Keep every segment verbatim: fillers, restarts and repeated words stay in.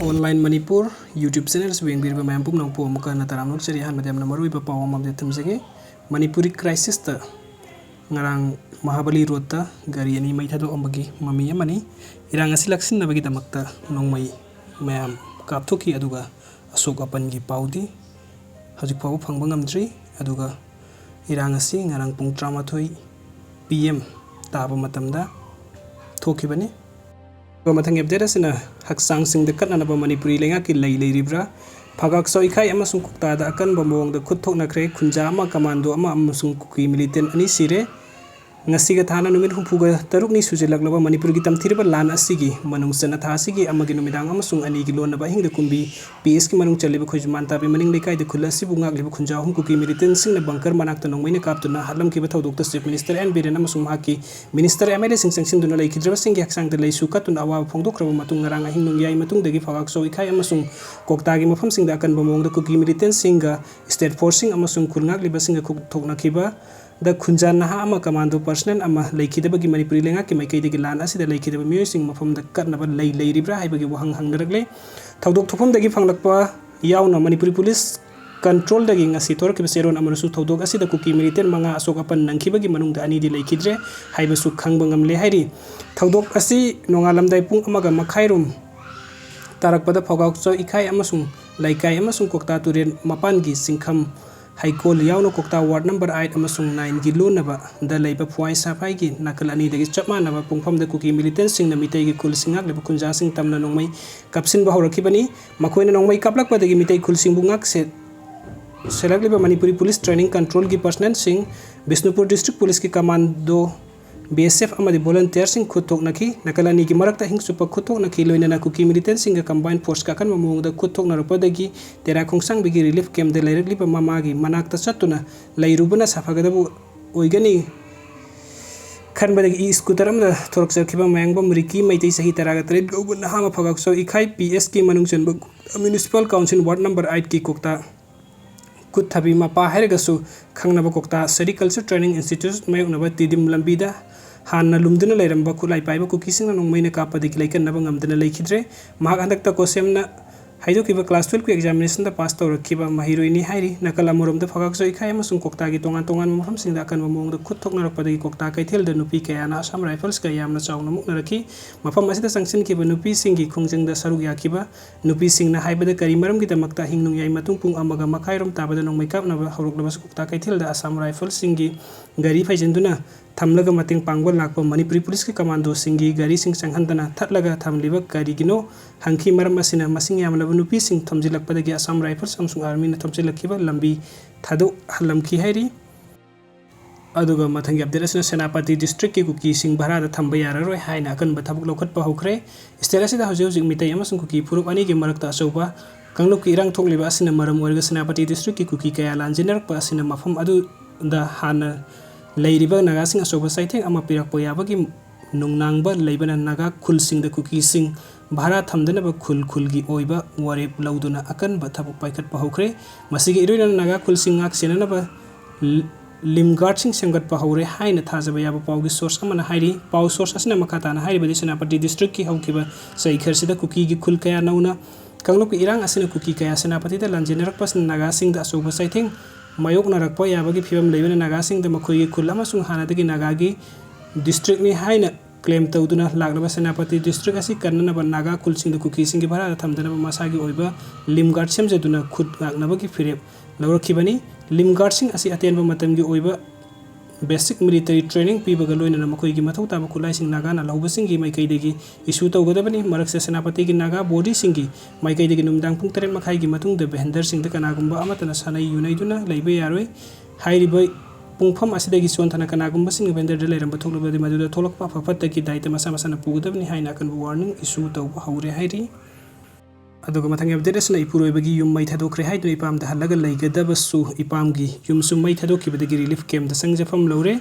Online Manipur YouTube channel ꯑꯁꯤꯕꯨ ꯌꯦꯡꯕꯤꯔꯤꯕ ꯃꯌꯥꯝ ꯄꯨꯝꯅꯃꯛꯄꯨ ꯑꯃꯨꯛꯀ ꯍꯟꯅ ꯇꯔꯥꯝꯅ ꯑꯣꯛꯆꯔꯤ꯫ ꯑꯍꯥꯟꯕꯗ ꯌꯥꯝꯅ ꯃꯔꯨꯑꯣꯏꯕ ꯄꯥꯎ ꯑꯃ update ꯊꯝꯖꯒꯦ꯫ ꯃꯅꯤꯄꯨꯔꯤ crisis ꯇ ꯉꯔꯥꯡ ꯃꯍꯥꯕꯂꯤ road ꯇ ꯒꯥꯔꯤ ꯑꯅꯤ ꯃꯩ ꯊꯥꯗꯣꯛꯑꯝꯕꯒꯤ ꯃꯃꯤ ꯑꯃꯅꯤ꯫ ꯏꯔꯥꯡ ꯑꯁꯤ ꯂꯥꯛꯁꯤꯟꯅꯕꯒꯤꯗꯃꯛꯇ ꯅꯣꯡꯃꯩ ꯃꯌꯥꯝ ꯀꯥꯞꯊꯣꯛꯈꯤ, ꯑꯗꯨꯒ ꯑꯁꯣꯛ ꯑꯄꯟꯒꯤ ꯄꯥꯎꯗꯤ ꯍꯧꯖꯤꯛ ꯐꯥꯎꯕ ꯐꯪꯕ ꯉꯝꯗ꯭ꯔꯤ꯫ ꯑꯗꯨꯒ ꯏꯔꯥꯡ ꯑꯁꯤ ꯉꯔꯥꯡ ꯄꯨꯡ ꯇꯔꯥꯃꯥꯊꯣꯏ P M ꯇꯥꯕ ꯃꯇꯝꯗ ꯊꯣꯛꯈꯤꯕꯅꯤ꯫ ꯑꯗꯨꯒ ꯃꯊꯪꯒꯤ update ꯑꯁꯤꯅ ꯍꯛꯆꯥꯡꯁꯤꯡꯗ ꯀꯠꯅꯅꯕ ꯃꯅꯤꯄꯨꯔꯤ ꯂꯩꯉꯥꯛꯀꯤ ꯂꯩ ꯂꯩꯔꯤꯕ꯭ꯔꯥ? ꯐꯒꯥꯛꯆꯥꯎ ꯏꯈꯥꯏ ꯑꯃꯁꯨꯡ ꯀꯣꯛꯇꯥꯗ ꯑꯀꯟꯕ ꯃꯑꯣꯡꯗ ꯈꯨꯠ ꯊꯣꯛꯅꯈ꯭ꯔꯦ꯫ ꯈꯨꯟꯖꯥ ꯑꯃ, commando ꯑꯃ ꯑꯃꯁꯨꯡ ꯀꯨꯀꯤ militant ꯑꯅꯤ ꯁꯤꯔꯦ꯫ ꯉꯁꯤꯒ ꯊꯥꯅ ꯅꯨꯃꯤꯠ ꯍꯨꯝꯐꯨꯒ ꯇꯔꯨꯛꯅꯤ ꯁꯨꯖꯤꯜꯂꯛꯂꯕ ꯃꯅꯤꯄꯨꯔꯒꯤ ꯇꯝꯊꯤꯔꯕ ꯂꯥꯟ ꯑꯁꯤꯒꯤ ꯃꯅꯨꯡ ꯆꯟꯅ ꯊꯥ ꯑꯁꯤꯒꯤ ꯑꯃꯒꯤ ꯅꯨꯃꯤꯗꯥꯡ ꯑꯃꯁꯨꯡ ꯑꯅꯤꯒꯤ ꯂꯣꯟꯅꯕ ꯑꯍꯤꯡꯗ ꯀꯨꯝꯕꯤ P S ꯀꯤ ꯃꯅꯨꯡ ꯆꯜꯂꯤꯕ ꯈꯣꯏꯖꯨꯃꯥꯟ ꯇꯥꯕꯤ ꯃꯅꯤꯡ ꯂꯩꯀꯥꯏꯗ ꯈꯨꯜ ꯑꯁꯤꯕꯨ ꯉꯥꯛꯂꯤꯕ ꯈꯨꯟꯖꯥ ꯑꯍꯨꯝ ꯀꯨꯀꯤ militant ꯁꯤꯡꯅ bunker ꯃꯅꯥꯛꯇ ꯅꯣꯡꯃꯩꯅ ꯀꯥꯞꯇꯨꯅ ꯍꯥꯠꯂꯝꯈꯤꯕ ꯊꯧꯗꯣꯛꯇ Chief Minister N ꯕꯤꯔꯦꯟ ꯑꯃꯁꯨꯡ ꯃꯍꯥꯛꯀꯤ minister, M L A ꯁꯤꯡ ꯆꯪꯁꯤꯟꯗꯨꯅ ꯂꯩꯈꯤꯗ꯭ꯔꯕꯁꯤꯡꯒꯤ ꯍꯛꯆꯥꯡꯗ ꯂꯩꯁꯨ ꯀꯠꯇꯨꯅ ꯑꯋꯥꯕ ꯐꯣꯡꯗꯣꯛꯈ꯭ꯔꯕ ꯃꯇꯨꯡ, ꯉꯔꯥꯡ ꯑꯍꯤꯡ ꯅꯣꯡꯌꯥꯏ ꯃꯇꯨꯡꯗꯒꯤ ꯐꯒꯥꯛꯆꯥꯎ ꯏꯈꯥꯏ ꯑꯃꯁꯨꯡ ꯀꯣꯛꯇꯥꯒꯤ ꯃꯐꯝꯁꯤꯡꯗ ꯑꯀꯟꯕ ꯃꯑꯣꯡꯗ ꯀꯨꯀꯤ militant ꯁꯤꯡꯒ state force ꯁꯤꯡ ꯑꯃꯁꯨꯡ ꯈꯨꯜ ꯉꯥꯛꯂꯤꯕꯁꯤꯡꯒ ꯈꯨꯠ ꯊꯣꯛꯅꯈꯤꯕꯗ ꯈꯨꯟꯖꯥ ꯅꯍꯥ ꯑꯃ, commando personnel ꯑꯃ ꯂꯩꯈꯤꯗꯕꯒꯤ ꯃꯅꯤꯄꯨꯔꯤ ꯂꯩꯉꯥꯛꯀꯤ ꯃꯥꯏꯀꯩꯗꯒꯤ ꯂꯥꯟ ꯑꯁꯤꯗ ꯂꯩꯈꯤꯗꯕ ꯃꯤꯑꯣꯏꯁꯤꯡ ꯃꯐꯝꯗ ꯀꯠꯅꯕ ꯂꯩ ꯂꯩꯔꯤꯕ꯭ꯔꯥ ꯍꯥꯏꯕꯒꯤ ꯋꯥꯍꯪ ꯍꯪꯅꯔꯛꯂꯦ꯫ ꯊꯧꯗꯣꯛ ꯊꯣꯛꯐꯝꯗꯒꯤ ꯐꯪꯂꯛꯄ ꯌꯥꯎꯅ ꯃꯅꯤꯄꯨꯔꯤ police control ꯗꯒꯤ ꯉꯁꯤ ꯊꯣꯔꯛꯈꯤꯕ ꯆꯦꯔꯣꯜ ꯑꯃꯅꯁꯨ ꯊꯧꯗꯣꯛ ꯑꯁꯤꯗ ꯀꯨꯀꯤ militant ꯃꯉꯥ ꯑꯁꯣꯛ ꯑꯄꯟ ꯅꯪꯈꯤꯕꯒꯤ ꯃꯅꯨꯡꯗ ꯑꯅꯤꯗꯤ ꯂꯩꯈꯤꯗ꯭ꯔꯦ ꯍꯥꯏꯕꯁꯨ ꯈꯪꯕ ꯉꯝꯂꯦ ꯍꯥꯏꯔꯤ꯫ ꯊꯧꯗꯣꯛ ꯑꯁꯤ ꯅꯣꯡꯉꯥꯜꯂꯝꯗꯥꯏ ꯄꯨꯡ ꯑꯃꯒ ꯃꯈꯥꯏꯔꯣꯝ ꯇꯥꯔꯛꯄꯗ ꯐꯒꯥꯎꯆꯧ ꯏꯈꯥꯏ ꯑꯃꯁꯨꯡ ꯂꯩꯀꯥꯏ ꯑꯃꯁꯨꯡ ꯀꯣꯛꯇꯥ ꯇꯨꯔꯦꯜ ꯃꯄꯥꯟꯒꯤ ꯆꯤꯡꯈꯝ ꯍꯩꯀꯣꯜ ꯌꯥꯎꯅ ꯀꯣꯛꯇꯥ ward number eight ꯑꯃꯁꯨꯡ nine ꯒꯤ ꯂꯣꯟꯅꯕꯗ ꯂꯩꯕ ꯐꯨꯋꯥꯏ ꯁꯥꯐꯥꯏꯒꯤ ꯅꯥꯀꯜ ꯑꯅꯤꯗꯒꯤ ꯆꯞ ꯃꯥꯟꯅꯕ ꯄꯨꯡꯐꯝꯗ ꯀꯨꯀꯤ militant ꯁꯤꯡꯅ ꯃꯤꯇꯩꯒꯤ ꯈꯨꯜꯁꯤꯡ ꯉꯥꯛꯂꯤꯕ ꯈꯨꯟꯖꯥꯁꯤꯡ ꯇꯝꯅ ꯅꯣꯡꯃꯩ ꯀꯥꯞꯁꯤꯟꯕ ꯍꯧꯔꯛꯈꯤꯕꯅꯤ꯫ ꯃꯈꯣꯏꯅ ꯅꯣꯡꯃꯩ ꯀꯥꯞꯂꯛꯄꯗꯒꯤ ꯃꯤꯇꯩ ꯈꯨꯜꯁꯤꯡꯕꯨ ꯉꯥꯛ ꯁꯦ-, ꯁꯦꯜꯂꯛꯂꯤꯕ ꯃꯅꯤꯄꯨꯔꯤ police training control ꯒꯤ personnel ꯁꯤꯡ, ꯕꯤꯁꯅꯨꯄꯨꯔ district police ꯀꯤ commando, B S F ꯑꯃꯗꯤ volunteer ꯁꯤꯡ ꯈꯨꯠ ꯊꯣꯛꯅꯈꯤ꯫ ꯅꯥꯀꯜ ꯑꯅꯤꯒꯤ ꯃꯔꯛꯇ ꯑꯍꯤꯡ ꯆꯨꯞꯄ ꯈꯨꯠ ꯊꯣꯛꯅꯈꯤ, ꯂꯣꯏꯅꯅ ꯀꯨꯀꯤ militant ꯁꯤꯡꯒ combined force ꯀ ꯑꯀꯟꯕ ꯃꯑꯣꯡꯗ ꯈꯨꯠ ꯊꯣꯛꯅꯔꯛꯄꯗꯒꯤ ꯇꯦꯔꯥ ꯈꯣꯡꯁꯥꯡꯕꯤꯒꯤ relief camp ꯗ ꯂꯩꯔꯛꯂꯤꯕ ꯃꯃꯥꯒꯤ ꯃꯅꯥꯛꯇ ꯆꯠꯇꯨꯅ ꯂꯩꯔꯨꯕꯅ ꯁꯥꯐꯒꯗꯕ ꯑꯣꯏꯒꯅꯤ ꯈꯟꯕꯗꯒꯤ ꯏ scooter ꯑꯃꯗ ꯊꯣꯔꯛꯆꯈꯤꯕ ꯃꯌꯥꯡꯕꯝ ꯔꯤꯀꯤ, ꯃꯩꯇꯩ, ꯆꯍꯤ ꯇꯔꯥꯒ ꯇꯔꯦꯠ ꯀꯧꯕ ꯅꯍꯥ ꯑꯃ ꯐꯒꯥꯛꯆꯧ ꯏꯈꯥꯏ P S ꯀꯤ ꯃꯅꯨꯡ ꯆꯟꯕ municipal council ward number eight ꯀꯤ ꯀꯣꯛꯇ ꯈꯨꯠ ꯊꯥꯕꯤ ꯃꯄꯥ ꯍꯥꯏꯔꯒꯁꯨ ꯈꯪꯅꯕ ꯀꯣꯛꯇꯥ Sericulture Training Institute ꯃꯥꯌꯣꯛꯅꯕ ꯇꯤꯗꯤꯝ ꯂꯝꯕꯤꯗ ꯍꯥꯟꯅ ꯂꯨꯝꯗꯨꯅ ꯂꯩꯔꯝꯕ ꯈꯨꯠꯂꯥꯏ ꯄꯥꯏꯕ ꯀꯨꯀꯤꯁꯤꯡꯅ ꯅꯣꯡꯃꯩꯅ ꯀꯥꯞꯄꯗꯒꯤ ꯂꯩꯀꯟꯅꯕ ꯉꯝꯗꯅ ꯂꯩꯈꯤꯗ꯭ꯔꯦ꯫ ꯃꯍꯥꯛ ꯍꯟꯗꯛꯇ ꯀꯣꯁꯦꯝꯅ ꯍꯥꯏꯗꯣꯛꯈꯤꯕ class twelve ꯀꯤ examination ꯗ pass ꯇꯧꯔꯛꯈꯤꯕ ꯃꯍꯩꯔꯣꯏꯅꯤ ꯍꯥꯏꯔꯤ꯫ ꯅꯥꯀꯜ ꯑꯃꯔꯣꯝꯗ ꯐꯒꯥꯛꯆꯣꯏ ꯏꯈꯥꯏ ꯑꯃꯁꯨꯡ ꯀ꯭ꯋꯥꯛꯇꯥꯒꯤ ꯇꯣꯉꯥꯟ ꯇꯣꯉꯥꯟꯕ ꯃꯐꯝꯁꯤꯡꯗ ꯑꯀꯟꯕ ꯃꯑꯣꯡꯗ ꯈꯨꯠ ꯊꯣꯛꯅꯔꯛꯄꯗꯒꯤ ꯀ꯭ꯋꯥꯛꯇꯥ ꯀꯩꯊꯦꯜꯗ ꯅꯨꯄꯤ ꯀꯌꯥꯅ Assam Rifles ꯀ ꯌꯥꯝꯅ ꯆꯥꯎꯅ ꯃꯨꯛꯅꯔꯛꯈꯤ꯫ ꯃꯐꯝ ꯑꯁꯤꯗ ꯆꯪꯁꯤꯟꯈꯤꯕ ꯅꯨꯄꯤꯁꯤꯡꯒꯤ ꯈꯣꯡꯖꯪꯗ ꯁꯔꯨꯛ ꯌꯥꯈꯤꯕ ꯅꯨꯄꯤꯁꯤꯡꯅ ꯍꯥꯏꯕꯗ ꯀꯔꯤ ꯃꯔꯝꯒꯤꯗꯃꯛꯇ ꯑꯍꯤꯡ ꯅꯣꯡꯌꯥꯏ ꯃꯇꯨꯡ ꯄꯨꯡ ꯑꯃꯒ ꯃꯈꯥꯏꯔꯣꯝ ꯇꯥꯕꯗ ꯅꯣꯡꯃꯩ ꯀꯥꯞꯅꯕ ꯍꯧꯔꯛꯂꯕꯁꯨ ꯀ꯭ꯋꯥꯛꯇꯥ ꯀꯩꯊꯦꯜꯗ Assam Rifles ꯁꯤꯡꯒꯤ ꯒꯥꯔꯤ ꯐꯩꯖꯤꯟꯗꯨꯅ ꯊꯝꯂꯒ ꯃꯇꯦꯡ ꯄꯥꯡꯕ ꯂꯥꯛꯄ ꯃꯅꯤꯄꯨꯔꯤ ꯄꯨꯂꯤꯁꯀꯤ ꯀꯃꯥꯟꯗꯣꯁꯤꯡꯒꯤ ꯒꯥꯔꯤꯁꯤꯡ ꯆꯪꯍꯟꯗꯅ ꯊꯠꯂꯒ ꯊꯝꯂꯤꯕ ꯀꯔꯤꯒꯤꯅꯣ ꯍꯪꯈꯤ꯫ ꯃꯔꯝ ꯑꯁꯤꯅ ꯃꯁꯤꯡ ꯌꯥꯝꯂꯕ ꯅꯨꯄꯤꯁꯤꯡ ꯊꯣꯝꯖꯤꯜꯂꯛꯄꯗꯒꯤ Assam Rifles ꯑꯃꯁꯨꯡ army ꯅ ꯊꯣꯝꯖꯤꯜꯂꯛꯈꯤꯕ ꯂꯝꯕꯤ ꯊꯥꯗꯣꯛꯍꯜꯂꯝꯈꯤ ꯍꯥꯏꯔꯤ꯫ ꯑꯗꯨꯒ ꯃꯊꯪꯒꯤ update ꯑꯁꯤꯅ ꯁꯦꯅꯥꯄꯇꯤ district ꯀꯤ ꯀꯨꯀꯤꯁꯤꯡ ꯚꯔꯥꯗ ꯊꯝꯕ ꯌꯥꯔꯔꯣꯏ ꯍꯥꯏꯅ ꯑꯀꯟꯕ ꯊꯕꯛ ꯂꯧꯈꯠꯄ ꯍꯧꯈ꯭ꯔꯦ꯫ State ꯑꯁꯤꯗ ꯍꯧꯖꯤꯛ ꯍꯧꯖꯤꯛ ꯃꯤꯇꯩ ꯑꯃꯁꯨꯡ ꯀꯨꯀꯤ ꯐꯨꯔꯨꯞ ꯑꯅꯤꯒꯤ ꯃꯔꯛꯇ ꯑꯆꯧꯕ ꯀꯥꯡꯂꯨꯞꯀꯤ ꯏꯔꯥꯡ ꯊꯣꯛꯂꯤꯕ ꯑꯁꯤꯅ ꯃꯔꯝ ꯑꯣꯏꯔꯒ ꯁꯦꯅꯥꯄꯇꯤ district ꯀꯤ ꯀꯨꯀꯤ ꯀꯌꯥ ꯂꯥꯟꯖꯦꯟꯅꯔꯛꯄ ꯑꯁꯤꯅ ꯃꯐꯝ ꯑꯗꯨꯗ ꯍꯥꯟꯅ ꯂꯩꯔꯤꯕ ꯅꯥꯒꯥꯁꯤꯡ ꯑꯆꯧꯕ ꯆꯩꯊꯦꯡ ꯑꯃ ꯄꯤꯔꯛꯄ ꯌꯥꯕꯒꯤ ꯅꯨꯡꯅꯥꯡꯕ ꯂꯩꯕꯅ ꯅꯥꯒꯥ ꯈꯨꯜꯁꯤꯡꯗ ꯀꯨꯀꯤꯁꯤꯡ ꯚꯥꯔꯥ ꯊꯝꯗꯅꯕ ꯈꯨꯜ ꯈꯨꯜꯒꯤ ꯑꯣꯏꯕ ꯋꯥꯔꯦꯞ ꯂꯧꯗꯨꯅ ꯑꯀꯟꯕ ꯊꯕꯛ ꯄꯥꯏꯈꯠꯄ ꯍꯧꯈ꯭ꯔꯦ꯫ ꯃꯁꯤꯒꯤ ꯏꯔꯣꯏꯅꯅ ꯅꯥꯒꯥ ꯈꯨꯜꯁꯤꯡ ꯉꯥꯛ ꯁꯦꯟꯅꯅꯕ ꯂ-, ꯂꯤꯝ ꯒꯥꯔꯗꯁꯤꯡ ꯁꯦꯝꯒꯠꯄ ꯍꯧꯔꯦ ꯍꯥꯏꯅ ꯊꯥꯖꯕ ꯌꯥꯕ ꯄꯥꯎꯒꯤ source ꯑꯃꯅ ꯍꯥꯏꯔꯤ꯫ ꯄꯥꯎ source ꯑꯁꯤꯅ ꯃꯈꯥ ꯇꯥꯅ ꯍꯥꯏꯔꯤꯕꯗꯤ ꯁꯦꯅꯥꯄꯇꯤ district ꯀꯤ ꯍꯧꯈꯤꯕ ꯆꯍꯤ ꯈꯔꯁꯤꯗ ꯀꯨꯀꯤꯒꯤ ꯈꯨꯜ ꯀꯌꯥ ꯅꯧꯅ ꯀꯥꯡꯂꯨꯞꯀꯤ ꯏꯔꯥꯡ ꯑꯁꯤꯅ ꯀꯨꯀꯤ ꯀꯌꯥ ꯁꯦꯅꯥꯄꯇꯤꯗ ꯂꯥꯟꯖꯦꯟꯅꯔꯛꯄ ꯑꯁꯤꯅ ꯅꯥꯒꯥꯁꯤꯡꯗ ꯑꯆꯧꯕ ꯆꯩꯊꯦꯡ ꯃꯥꯌꯣꯛꯅꯔꯛꯄ ꯌꯥꯕꯒꯤ ꯐꯤꯕꯝ ꯂꯩꯕꯅ ꯅꯥꯒꯥꯁꯤꯡꯗ ꯃꯈꯣꯏꯒꯤ ꯈꯨꯜ ꯑꯃꯁꯨꯡ ꯍꯥꯟꯅꯗꯒꯤ ꯅꯥꯒꯥꯒꯤ district ꯅꯤ ꯍꯥꯏꯅ claim ꯇꯧꯗꯨꯅ ꯂꯥꯛꯂꯕ ꯁꯦꯅꯥꯄꯇꯤ district ꯑꯁꯤ ꯀꯟꯅꯅꯕ ꯅꯥꯒꯥ ꯈꯨꯜꯁꯤꯡꯗ ꯀꯨꯀꯤꯁꯤꯡꯒꯤ ꯚꯥꯔꯥꯗ ꯊꯝꯗꯅꯕ ꯃꯁꯥꯒꯤ ꯑꯣꯏꯕ ꯂꯤꯝ ꯒꯥꯔꯗ ꯁꯦꯝꯖꯗꯨꯅ ꯈꯨꯠ ꯉꯥꯛꯅꯕꯒꯤ ꯐꯤꯔꯦꯞ ꯂꯧꯔꯛꯈꯤꯕꯅꯤ꯫ ꯂꯤꯝ ꯒꯥꯔꯗꯁꯤꯡ ꯑꯁꯤ ꯑꯇꯦꯟꯕ ꯃꯇꯝꯒꯤ ꯑꯣꯏꯕ basic military training ꯄꯤꯕꯒ ꯂꯣꯏꯅꯅ ꯃꯈꯣꯏꯒꯤ ꯃꯊꯧ ꯇꯥꯕ ꯈꯨꯠꯂꯥꯏꯁꯤꯡ ꯅꯥꯒꯥꯅ ꯂꯧꯍꯧꯕꯁꯤꯡꯒꯤ ꯃꯥꯏꯀꯩꯗꯒꯤ issue ꯇꯧꯒꯗꯕꯅꯤ꯫ ꯃꯔꯛꯁꯤꯗ ꯁꯦꯅꯥꯄꯇꯤꯒꯤ ꯅꯥꯒꯥ ꯕꯣꯗꯤꯁꯤꯡꯒꯤ ꯃꯥꯏꯀꯩꯗꯒꯤ ꯅꯨꯃꯤꯗꯥꯡ ꯄꯨꯡ ꯇꯔꯦꯠ ꯃꯈꯥꯏꯒꯤ ꯃꯇꯨꯡꯗ ꯚꯦꯟꯗꯔꯁꯤꯡꯗ ꯀꯅꯥꯒꯨꯝꯕ ꯑꯃꯠꯇꯅ ꯁꯥꯟꯅꯩ ꯌꯨꯅꯩꯗꯨꯅ ꯂꯩꯕ ꯌꯥꯔꯣꯏ꯫ ꯍꯥꯏꯔꯤꯕ ꯄꯨꯡꯐꯝ ꯑꯁꯤꯗꯒꯤ ꯆꯣꯟꯊꯅ ꯀꯅꯥꯒꯨꯝꯕꯁꯤꯡꯅ ꯚꯦꯟꯗꯔꯗ ꯂꯩꯔꯝꯕ ꯊꯣꯛꯂꯕꯗꯤ ꯃꯗꯨꯗ ꯊꯣꯛꯂꯛꯄ ꯑꯐ ꯐꯠꯇꯒꯤ ꯗꯥꯏꯇ ꯃꯁꯥ ꯃꯁꯥꯅ ꯄꯨꯒꯗꯕꯅꯤ ꯍꯥꯏꯅ ꯑꯀꯟꯕ warning issue ꯇꯧꯕ ꯍꯧꯔꯦ ꯍꯥꯏꯔꯤ꯫ ꯑꯗꯨꯒ ꯃꯊꯪꯒꯤ update ꯑꯁꯤꯅ ꯏꯄꯨꯔꯣꯏꯕꯒꯤ ꯌꯨꯝ ꯃꯩ ꯊꯥꯗꯣꯛꯈ꯭ꯔꯦ ꯍꯥꯏꯗꯨꯅ ꯏꯄꯥꯝꯗ ꯍꯜꯂꯒ ꯂꯩꯒꯗꯕꯁꯨ ꯏꯄꯥꯝꯒꯤ ꯌꯨꯝꯁꯨ ꯃꯩ ꯊꯥꯗꯣꯛꯈꯤꯕꯗꯒꯤ relief camp ꯇ ꯆꯪꯖꯐꯝ ꯂꯧꯔꯦ꯫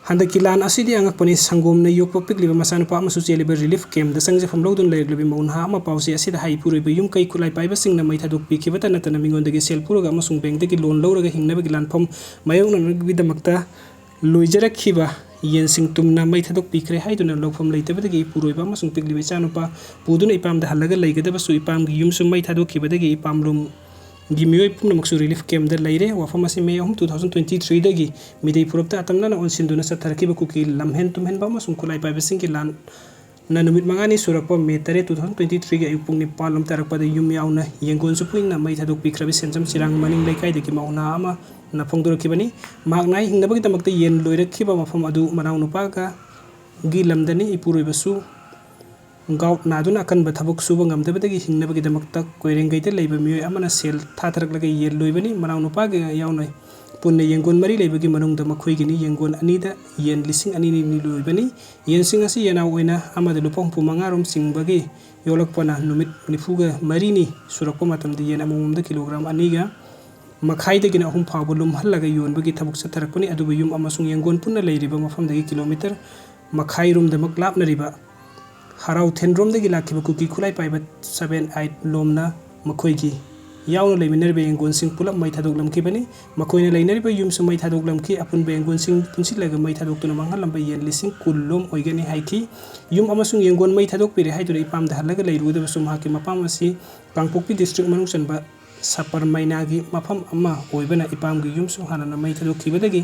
ꯍꯟꯗꯛꯀꯤ ꯂꯥꯟ ꯑꯁꯤꯗꯤ ꯑꯉꯛꯄꯅꯤ꯫ ꯁꯪꯒꯣꯝꯅ ꯌꯣꯛꯄ ꯄꯤꯛꯂꯤꯕ ꯃꯆꯥꯅꯨꯄꯥ ꯑꯃꯁꯨ ꯆꯦꯜꯂꯤꯕ relief camp ꯇ ꯆꯪꯖꯐꯝ ꯂꯧꯗꯨꯅ ꯂꯩꯔꯛꯂꯕꯤ ꯃꯧ ꯅꯍꯥ ꯑꯃ ꯄꯥꯎꯆꯦ ꯑꯁꯤꯗ ꯍꯥꯏ꯫ ꯏꯄꯨꯔꯣꯏꯕ ꯌꯨꯝ ꯀꯩ ꯈꯨꯠꯂꯥꯏ ꯄꯥꯏꯕꯁꯤꯡꯅ ꯃꯩ ꯊꯥꯗꯣꯛꯄꯤꯈꯤꯕꯇ ꯅꯠꯇꯅ ꯃꯤꯉꯣꯟꯗꯒꯤ ꯁꯦꯜ ꯄꯨꯔꯒ ꯑꯃꯁꯨꯡ bank ꯇꯒꯤ loan ꯂꯧꯔꯒ ꯍꯤꯡꯅꯕꯒꯤ ꯂꯥꯟꯐꯝ ꯃꯥꯌꯣꯛꯅꯅꯕꯒꯤꯗꯃꯛꯇ ꯂꯣꯏꯖꯔꯛꯈꯤꯕ ꯌꯦꯟꯁꯤꯡ ꯇꯨꯝꯅ ꯃꯩ ꯊꯥꯗꯣꯛꯄꯤꯈ꯭ꯔꯦ ꯍꯥꯏꯗꯨꯅ ꯂꯧꯐꯝ ꯂꯩꯇꯕꯗꯒꯤ ꯏꯄꯨꯔꯣꯏꯕ ꯑꯃꯁꯨꯡ ꯄꯤꯛꯂꯤꯕ ꯏꯆꯥꯅꯨꯄꯥ ꯄꯨꯗꯨꯅ ꯏꯄꯥꯝꯗ ꯍꯜꯂꯒ ꯂꯩꯒꯗꯕꯁꯨ ꯏꯄꯥꯝꯒꯤ ꯌꯨꯝꯁꯨ ꯃꯩ ꯊꯥꯗꯣꯛꯈꯤꯕꯗꯒꯤ ꯏꯄꯥꯝꯂꯣꯝꯒꯤ ꯃꯤꯑꯣꯏ ꯄꯨꯝꯅꯃꯛꯁꯨ relief camp ꯗ ꯂꯩꯔꯦ꯫ ꯋꯥꯐꯝ ꯑꯁꯤ May ꯑꯍꯨꯝ, two thousand twenty three ꯗꯒꯤ ꯃꯤꯗꯩ ꯐꯨꯔꯨꯞꯇ ꯑꯇꯝꯅꯅ ꯑꯣꯟꯁꯤꯟꯗꯨꯅ ꯆꯠꯊꯔꯛꯈꯤꯕ ꯀꯨꯀꯤ ꯂꯝꯍꯦꯟ ꯇꯨꯝꯍꯦꯟꯕ ꯑꯃꯁꯨꯡ ꯈꯨꯠꯂꯥꯏ ꯄꯥꯏꯕꯁꯤꯡꯒꯤ ꯂꯥꯟ ꯅ ꯅꯨꯃꯤꯠ ꯃꯉꯥꯅꯤ ꯁꯨꯔꯛꯄ May ꯇꯔꯦꯠ, two thousand twenty three ꯒꯤ ꯑꯌꯨꯛ ꯄꯨꯡ ꯅꯤꯄꯥꯟ ꯂꯣꯝ ꯇꯥꯔꯛꯄꯗ ꯌꯨꯝ ꯌꯥꯎꯅ ꯌꯦꯡꯒꯣꯟꯁꯨ ꯄꯨꯟꯅ ꯃꯩ ꯊꯥꯗꯣꯛꯄꯤꯈ꯭ꯔꯕ ꯁꯦꯟꯖꯝ ꯆꯤꯔꯥꯡ ꯃꯅꯤꯡ ꯂꯩꯀꯥꯏꯗꯒꯤ ꯃꯧ ꯅꯍꯥ ꯑꯃꯅ ꯐꯣꯡꯗꯣꯔꯛꯈꯤꯕꯅꯤ꯫ ꯃꯍꯥꯛꯅ ꯍꯤꯡꯅꯕꯒꯤꯗꯃꯛꯇ ꯌꯦꯟ ꯂꯣꯏꯔꯛꯈꯤꯕ ꯃꯐꯝ ꯑꯗꯨ ꯃꯅꯥꯎꯅꯨꯄꯥꯒꯤ ꯂꯝꯗꯅꯤ꯫ ꯏꯄꯨꯔꯣꯏꯕꯁꯨ gout ꯅꯥꯗꯨꯅ ꯑꯀꯟꯕ ꯊꯕꯛ ꯁꯨꯕ ꯉꯝꯗꯕꯗꯒꯤ ꯍꯤꯡꯅꯕꯒꯤꯗꯃꯛꯇ ꯀꯣꯏꯔꯦꯡꯒꯩꯗ ꯂꯩꯕ ꯃꯤꯑꯣꯏ ꯑꯃꯅ ꯁꯦꯜ ꯊꯥꯊꯔꯛꯂꯒ ꯌꯦꯟ ꯂꯣꯏꯕꯅꯤ꯫ ꯃꯅꯥꯎꯅꯨꯄꯥꯒ ꯌꯥꯎꯅ ꯄꯨꯟꯅ ꯌꯦꯟꯒꯣꯟ ꯃꯔꯤ ꯂꯩꯕꯒꯤ ꯃꯅꯨꯡꯗ ꯃꯈꯣꯏꯒꯤꯅꯤ ꯌꯦꯟꯒꯣꯟ ꯑꯅꯤꯗ ꯌꯦꯟ ꯂꯤꯁꯤꯡ ꯑꯅꯤ ꯂꯣꯏꯕꯅꯤ꯫ ꯌꯦꯟꯁꯤꯡ ꯑꯁꯤ ꯌꯦꯅꯥꯎ ꯑꯣꯏꯅ ꯑꯃꯗ ꯂꯨꯄꯥ ꯍꯨꯝꯐꯨ ꯃꯉꯥ ꯔꯣꯝ ꯆꯤꯡꯕꯒꯤ ꯌꯣꯜꯂꯛꯄꯅ ꯅꯨꯃꯤꯠ ꯅꯤꯐꯨꯒ ꯃꯔꯤꯅꯤ ꯁꯨꯔꯛꯄ ꯃꯇꯝꯗ ꯌꯦꯟ ꯑꯃꯃꯝꯗ kilogram ꯑꯅꯤꯒ ꯃꯈꯥꯏꯗꯒꯤꯅ ꯑꯍꯨꯝ ꯐꯥꯎꯕ ꯂꯨꯝꯍꯜꯂꯒ ꯌꯣꯟꯕꯒꯤ ꯊꯕꯛ ꯆꯠꯊꯔꯛꯄꯅꯤ꯫ ꯑꯗꯨꯕꯨ ꯌꯨꯝ ꯑꯃꯁꯨꯡ ꯌꯦꯟꯒꯣꯟ ꯄꯨꯟꯅ ꯂꯩꯔꯤꯕ ꯃꯐꯝꯗꯒꯤ kilometre ꯃꯈꯥꯏ ꯔꯣꯝꯗꯃꯛ ꯂꯥꯞꯅꯔꯤꯕ ꯍꯔꯥꯎ ꯊꯦꯟꯔꯣꯝꯗꯒꯤ ꯂꯥꯛꯈꯤꯕ ꯀꯨꯀꯤ ꯈꯨꯠꯂꯥꯏ ꯄꯥꯏꯕ seven eight ꯂꯣꯝꯅ ꯃꯈꯣꯏꯒꯤ ꯌꯥꯎꯅ ꯂꯩꯃꯤꯟꯅꯔꯤꯕ ꯌꯦꯟꯒꯣꯟꯁꯤꯡ ꯄꯨꯂꯞ ꯃꯩ ꯊꯥꯗꯣꯛꯂꯝꯈꯤꯕꯅꯤ꯫ ꯃꯈꯣꯏꯅ ꯂꯩꯅꯔꯤꯕ ꯌꯨꯝꯁꯨ ꯃꯩ ꯊꯥꯗꯣꯛꯂꯝꯈꯤ꯫ ꯑꯄꯨꯟꯕ ꯌꯦꯟꯒꯣꯟꯁꯤꯡ ꯄꯨꯟꯁꯤꯜꯂꯒ ꯃꯩ ꯊꯥꯗꯣꯛꯇꯨꯅ ꯃꯥꯡꯍꯜꯂꯝꯕ ꯌꯦꯟ ꯂꯤꯁꯤꯡ ꯀꯨꯟ ꯂꯣꯝ ꯑꯣꯏꯒꯅꯤ ꯍꯥꯏꯈꯤ꯫ ꯌꯨꯝ ꯑꯃꯁꯨꯡ ꯌꯦꯟꯒꯣꯟ ꯃꯩ ꯊꯥꯗꯣꯛꯄꯤꯔꯦ ꯍꯥꯏꯗꯨꯅ ꯏꯄꯥꯝꯗ ꯍꯜꯂꯒ ꯂꯩꯔꯨꯒꯗꯕꯁꯨ ꯃꯍꯥꯛꯀꯤ ꯃꯄꯥꯝ ꯑꯁꯤ ꯀꯥꯡꯄꯣꯛꯄꯤ district ꯃꯅꯨꯡ ꯆꯟꯕ ꯁꯄꯔ ꯃꯩꯅꯥꯒꯤ ꯃꯐꯝ ꯑꯃ ꯑꯣꯏꯕꯅ ꯏꯄꯥꯝꯒꯤ ꯌꯨꯝꯁꯨ ꯍꯥꯟꯅꯅ ꯃꯩ ꯊꯥꯗꯣꯛꯈꯤꯕꯗꯒꯤ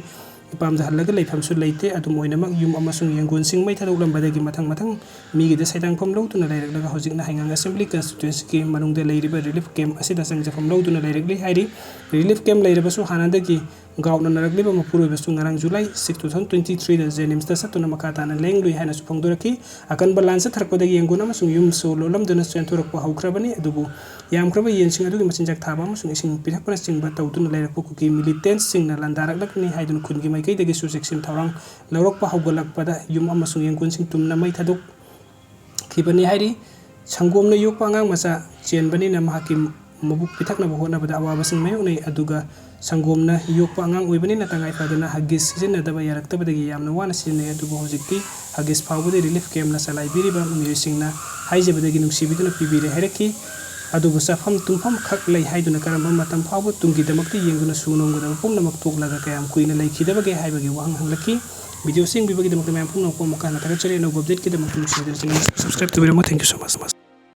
ꯏꯄꯥꯝꯗ ꯍꯜꯂꯒ ꯂꯩꯐꯝꯁꯨ ꯂꯩꯇꯦ꯫ ꯑꯗꯨꯝ ꯑꯣꯏꯅꯃꯛ, ꯌꯨꯝ ꯑꯃꯁꯨꯡ ꯌꯦꯟꯒꯣꯟꯁꯤꯡ ꯃꯩ ꯊꯥꯗꯣꯛꯂꯝꯕꯗꯒꯤ ꯃꯊꯪ ꯃꯊꯪ ꯃꯤꯒꯤꯗ ꯁꯩꯗꯥꯡꯐꯝ ꯂꯧꯗꯨꯅ ꯂꯩꯔꯛꯂꯒ ꯍꯧꯖꯤꯛꯅ ꯍꯩꯉꯥꯡ assembly constituency ꯒꯤ ꯃꯅꯨꯡꯗ ꯂꯩꯔꯤꯕ relief camp ꯑꯁꯤꯗ ꯆꯪꯖꯐꯝ ꯂꯧꯗꯨꯅ ꯂꯩꯔꯛꯂꯤ ꯍꯥꯏꯔꯤ꯫ Relief camp ꯂꯩꯔꯕꯁꯨ ꯍꯥꯟꯅꯗꯒꯤ gout ꯅ ꯅꯥꯔꯛꯂꯤꯕ ꯃꯄꯨꯔꯣꯏꯕꯁꯨ ꯉꯔꯥꯡ July six, two thousand twenty three ꯗ JNIMS ꯇ ꯆꯠꯇꯨꯅ ꯃꯈꯥ ꯇꯥꯅ ꯂꯥꯌꯦꯡꯂꯨꯏ ꯍꯥꯏꯅꯁꯨ ꯐꯣꯡꯗꯣꯔꯛꯈꯤ꯫ ꯑꯀꯟꯕ ꯂꯥꯟ ꯆꯠꯊꯔꯛꯄꯗꯒꯤ ꯌꯦꯟꯒꯣꯟ ꯑꯃꯁꯨꯡ ꯌꯨꯝꯁꯨ ꯂꯣꯠꯂꯝꯗꯨꯅ ꯆꯦꯟꯊꯣꯔꯛꯄ ꯍꯧꯈ꯭ꯔꯕꯅꯤ꯫ ꯑꯗꯨꯕꯨ ꯌꯥꯝꯈ꯭ꯔꯕ ꯌꯦꯟꯁꯤꯡ ꯑꯗꯨꯒꯤ ꯃꯆꯤꯟꯖꯥꯛ ꯊꯥꯕ ꯑꯃꯁꯨꯡ ꯏꯁꯤꯡ ꯄꯤꯊꯛꯄꯅꯆꯤꯡꯕ ꯇꯧꯗꯨꯅ ꯂꯩꯔꯛꯄ ꯀꯨꯀꯤ militant ꯁꯤꯡꯅ ꯂꯥꯟꯗꯥꯔꯛꯂꯒꯅꯤ ꯍꯥꯏꯗꯨꯅ ꯈꯨꯟꯒꯤ ꯃꯥꯏꯀꯩꯗꯒꯤꯁꯨ ꯆꯦꯛꯁꯤꯟ ꯊꯧꯔꯥꯡ ꯂꯧꯔꯛꯄ ꯍꯧꯒꯠꯂꯛꯄꯗ ꯌꯨꯝ ꯑꯃꯁꯨꯡ ꯌꯦꯟꯒꯣꯟꯁꯤꯡ ꯇꯨꯝꯅ ꯃꯩ ꯊꯥꯗꯣꯛꯈꯤꯕꯅꯤ ꯍꯥꯏꯔꯤ꯫ ꯁꯪꯒꯣꯝꯅ ꯌꯣꯛꯄ ꯑꯉꯥꯡ ꯃꯆꯥ ꯆꯦꯟꯕꯅꯤꯅ ꯃꯍꯥꯛꯀꯤ ꯃꯕꯨꯛ ꯄꯤꯊꯛꯅꯕ ꯍꯣꯠꯅꯕꯗ ꯑꯋꯥꯕꯁꯤꯡ ꯃꯥꯌꯣꯛꯅꯩ꯫ ꯑꯗꯨꯒ ꯁꯪꯒꯣꯝꯅ ꯌꯣꯛꯄ ꯑꯉꯥꯡ ꯑꯣꯏꯕꯅꯤꯅ ꯇꯉꯥꯏ ꯐꯗꯅ Huggies ꯁꯤꯖꯤꯟꯅꯗꯕ ꯌꯥꯔꯛꯇꯕꯗꯒꯤ ꯌꯥꯝꯅ ꯋꯥꯅ ꯁꯤꯖꯤꯟꯅꯩ꯫ ꯑꯗꯨꯕꯨ ꯍꯧꯖꯤꯛꯇꯤ Huggies ꯐꯥꯎꯕꯗ relief camp ꯅ ꯆꯂꯥꯏꯕꯤꯔꯤꯕ ꯃꯤꯑꯣꯏꯁꯤꯡꯅ ꯍꯥꯏꯖꯕꯗꯒꯤ ꯅꯨꯡꯁꯤꯕꯤꯗꯨꯅ ꯄꯤꯕꯤꯔꯦ ꯍꯥꯏꯔꯛꯈꯤ꯫ ꯑꯗꯨꯕꯨ ꯆꯥꯐꯝ ꯇꯨꯝꯐꯝ ꯈꯛ ꯂꯩ ꯍꯥꯏꯗꯨꯅ ꯀꯔꯝꯕ ꯃꯇꯝ ꯐꯥꯎꯕ ꯇꯨꯡꯒꯤꯗꯃꯛꯇ ꯌꯦꯡꯗꯨꯅ ꯁꯨ ꯅꯣꯝꯒꯗꯕ ꯄꯨꯝꯅꯃꯛ ꯇꯣꯛꯂꯒ ꯀꯌꯥꯝ ꯀꯨꯏꯅ ꯂꯩꯈꯤꯗꯕꯒꯦ ꯍꯥꯏꯕꯒꯤ ꯋꯥꯍꯪ ꯍꯪꯂꯛꯈꯤ꯫ Video ꯁꯤ ꯌꯦꯡꯕꯤꯕꯒꯤꯗꯃꯛꯇ ꯃꯌꯥꯝ ꯄꯨꯝꯅꯃꯛꯄꯨ ꯑꯃꯨꯛꯀ ꯍꯟꯅ ꯊꯥꯒꯠꯆꯔꯤ꯫ ꯑꯅꯧꯕ update ꯀꯤꯗꯃꯛꯇ ꯅꯨꯡꯁꯤꯕꯤꯗꯨꯅ channel subscribe ꯇꯧꯕꯤꯔꯝꯃꯨ꯫ Thank you so much꯫